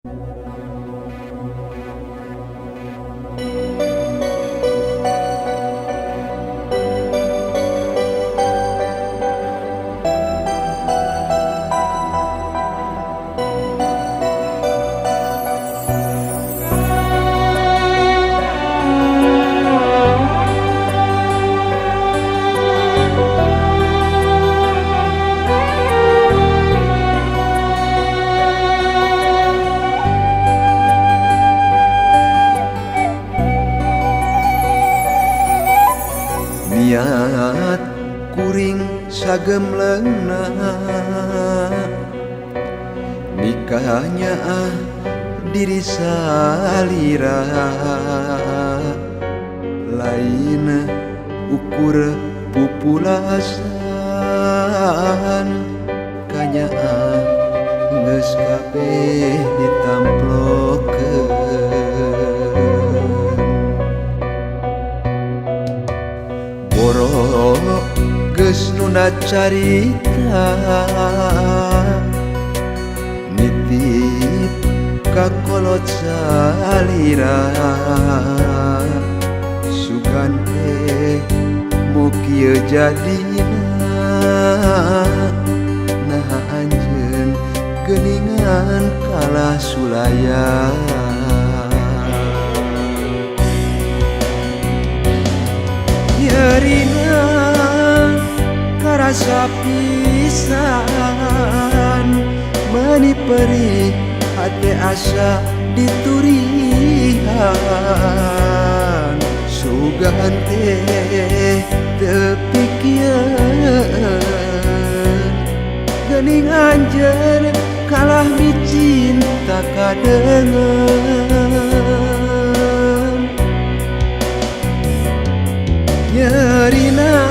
Niat kuring sagemlengna nikahnya ah diri salira lain ukur pupulasan kanyaah geus kabeh ditamplokeun. Boro geus nunda carita nitip ka kolot salira sugan teh mo kieu jadina naha anjeun geuningan kalah sulaya. Nyerina karasa pisan meuni perih hate asa diturihan sugan teh teu pikieun geuning anjeun kalah micinta kadeungeun. Nyerina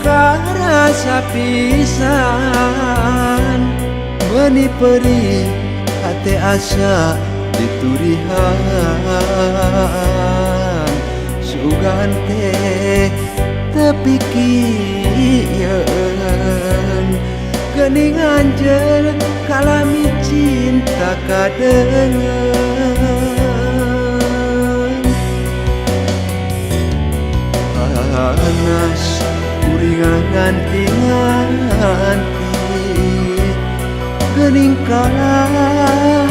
karasa pisan meuni perih hate asa diturihan sugan teh teu pikieun geuning anjeun kalah micinta kadeungeun. Panas kuring nganti-nganti geuning kalah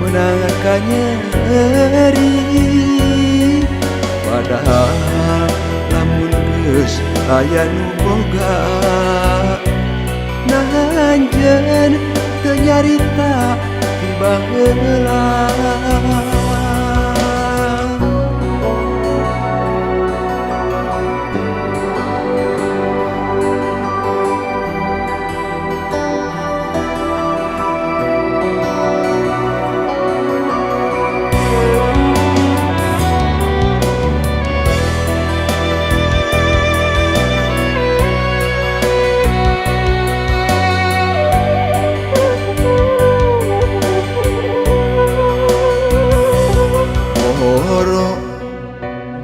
meunang ka nyeri padahal lamun geus aya nu boga nah anjeun teu nyarita ti baheula. Boro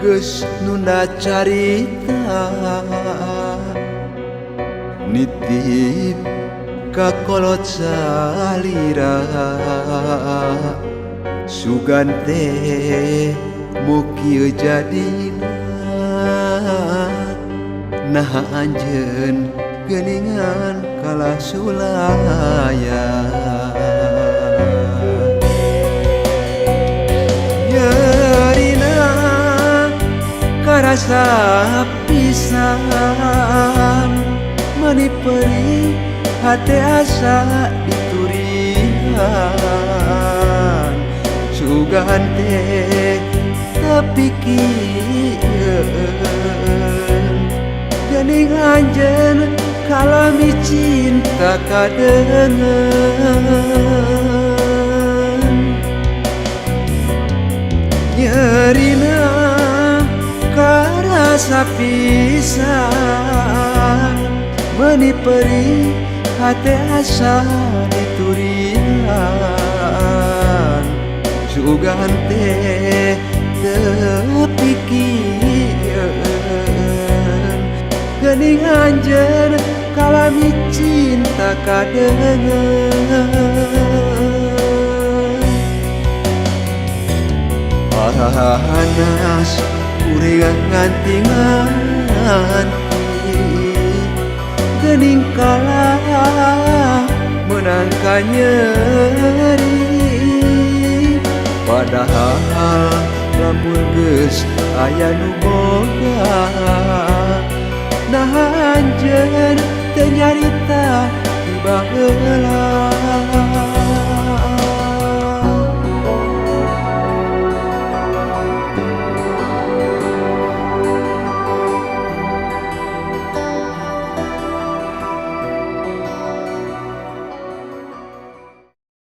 geus nunda carita nitip ka kolot salira sugan teh mo kieu jadina naha anjeun geuningan kalah sulaya. Nyerina karasa pisan meuni perih hate asa diturihan sugan teh teu pikieun geuning anjeun kalah micinta kadeungeun. Nyerina karasa pisan meuni perih hate asa diturihan sugan teh teu pikieun geuning anjeun kalami cinta kadeungeun. Panas kuring nganti-nganti, geuning kalah meunang ka nyeri. Padahal lamun geus aya nu boga, nah anjeun teu nyarita ti baheula.